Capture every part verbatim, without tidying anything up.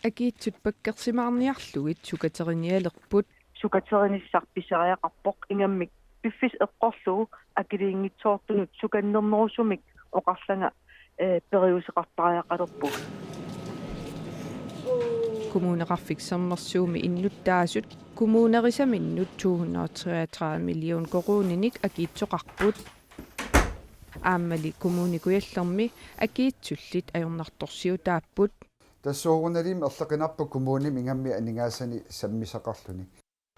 Akiitsut pakkersimaarniarlugit sukaterinialerput. Sukaterinissaa pisariaqarpoq, ingammik piffissaq eqqorlugu akiliinngitsoortunut sukannernerusumik oqarlanga, eh, periuseqartariaqalerpugut. Kommuneqarfik Sermersuumi innuttaasut kommunerisaminnut to hundrede og treogtredive million koruuninik akiitsoqarput. Aammali Kommune Kujallermi akiitsullit ajornartorsiutaapput. Tassa soorunalimi erloqinarpoq kommunimi ingammik aningaasanik sammisaqarluni.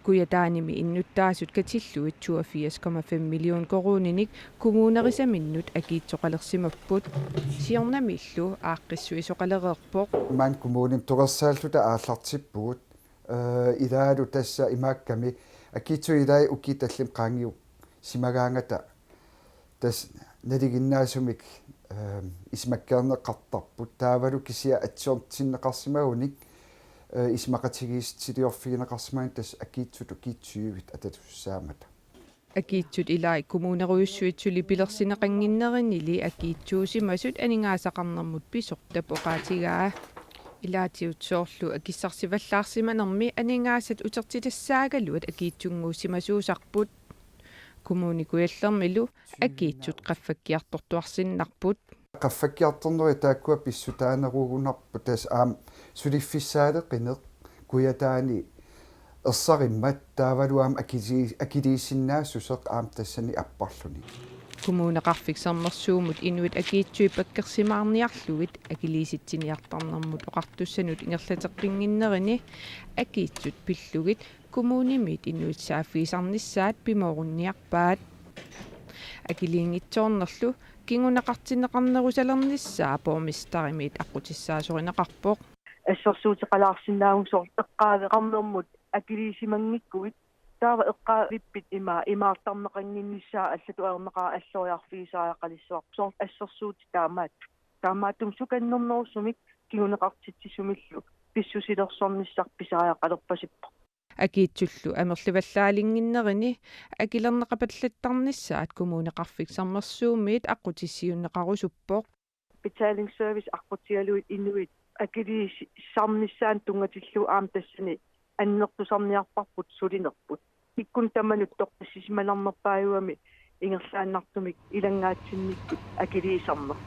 Kujataanimi innuttaasut katillugit toogfirs komma fem million koruuninik kommunerisaminnut akiitsoqalersimapput. Siornamiillu aaqqissuisoqalereerpoq. Maani kommunimi torersaalluta aallartippugut. Eh, ilaalu tassa imaakkami akiitsut ilai ukiut tallimat qaangiuksimagaangata tassa nalinginnaasumik, eh, isumakkeerneqartarput. Taavalu kisianni atsiortinneqarsimagunik, eh, isumaqatigiissutiliorfigineqarsimagunik tassa akiitsut ukiut tyvit atatussaammat. Akiitsut ilai kommunerujussuit suli pilersinneqannginnerinili akiitsuusimasut aningaasaqarnermut pisortap oqaatigaa. Ilaatigut soorlu akissarsivallaarsimanermi aningaasat utertitassaagaluat akiitsunnguussimasuusarput. Kommune Kujallermilu akiitsut qaffakkiartortuarsinnarput. Qaffakkiartornerit taakkua pissutaanerugunarput, tassa aamma suliffissaaleqineq Kujataani ersarimmat taavalu aamma akili-, akiliisinnaassuseq aamma tassani apparluni. Kommuneqarfik Sermersuumut inuit akiitsui pakkersimaarniarlugit akiliisitsiniartarnermut oqartussanut ingerlateqqinnginnerini akiitsut pillugit kommunimiit inuit saaffigisarnissaat pimoorunniarpaat. Akiliinngitsoornerlu kinguneqartinneqarnerusalernissaa borgmesterimiit aqqutissaasorinneqarpoq. Assersuuteqalaarsinnaagutta soorlu eqqaaveqarnermut akiliisimanngikkuit, taava eqqaavippit ima imaartarneqannginnissaa allatut ajornaqaaq alloriarfigisariaqalissavarput. Soorlu assersuutit taamaattut. Taamaattumik sukannernerusumik kinguneqartitsisumillu pissusilersornissaq pisariaqalerpasippoq. Akiitsullu amerlivallaalinnginnerini akilerneqapallattarnissaat Kommuneqarfik Sermersuumiit aqqutissiuunneqarusuppoq. Betalingsservice aqqutigalugit inuit akiliisarnissaannut tunngatillugu aamma tassani annertusarniarparput sulinerput. Kikkunnut tamanut toqqissisimanarnerpaajuami ingerlaannartumik ilanngaatsinnikkut akiliisarneq.